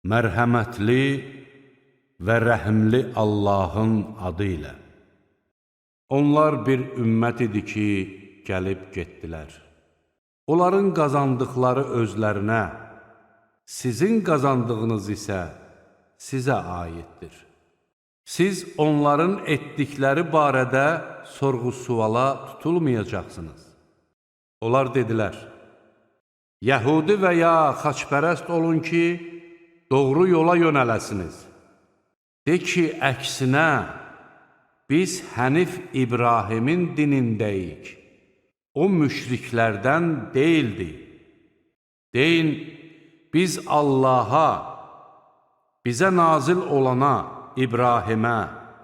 Mərhəmətli və rəhimli Allahın adı ilə. Onlar bir ümmət idi ki, gəlib getdilər. Onların qazandıqları özlərinə, sizin qazandığınız isə sizə aiddir. Siz onların etdikləri barədə sorğu-suala tutulmayacaqsınız. Onlar dedilər, Yəhudi və ya xaçpərəst olun ki, doğru yola yönələsiniz. De ki, əksinə, biz Hənif İbrahimin dinindəyik. O müşriklərdən deyildi. Deyin, biz Allaha, bizə nazil olana, İbrahimə,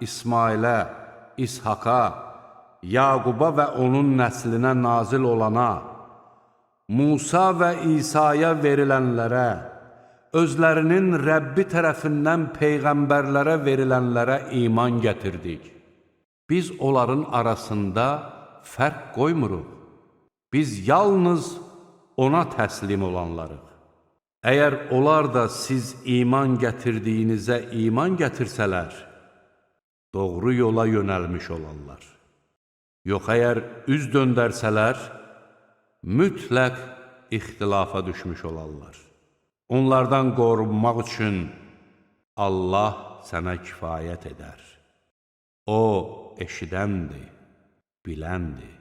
İsmailə, İshaqa, Yaquba və onun nəslinə nazil olana, Musa və İsa'ya verilənlərə, özlərinin Rəbbi tərəfindən peyğəmbərlərə verilənlərə iman gətirdik. Biz onların arasında fərq qoymuruq. Biz yalnız ona təslim olanlarıq. Əgər onlar da siz iman gətirdiyinizə iman gətirsələr, doğru yola yönəlmiş olarlar. Yox, əgər üz döndərsələr, mütləq ixtilafa düşmüş olarlar. Onlardan qorunmaq üçün Allah sənə kifayət edər. O eşidəndir, biləndir.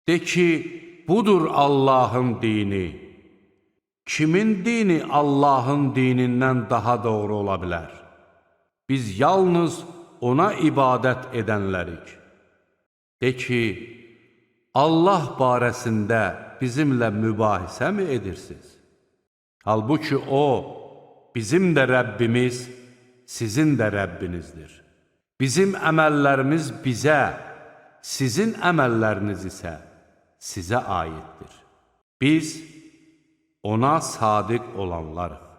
De ki, budur Allahın dini. Kimin dini Allahın dinindən daha doğru ola bilər? Biz yalnız ona ibadət edənlərik. De ki, Allah barəsində bizimlə mübahisə mi edirsiniz? Halbuki O, bizim də Rəbbimiz, sizin də Rəbbinizdir. Bizim əməllərimiz bizə, sizin əməlləriniz isə sizə aiddir. Biz ona sadiq olanlarıq.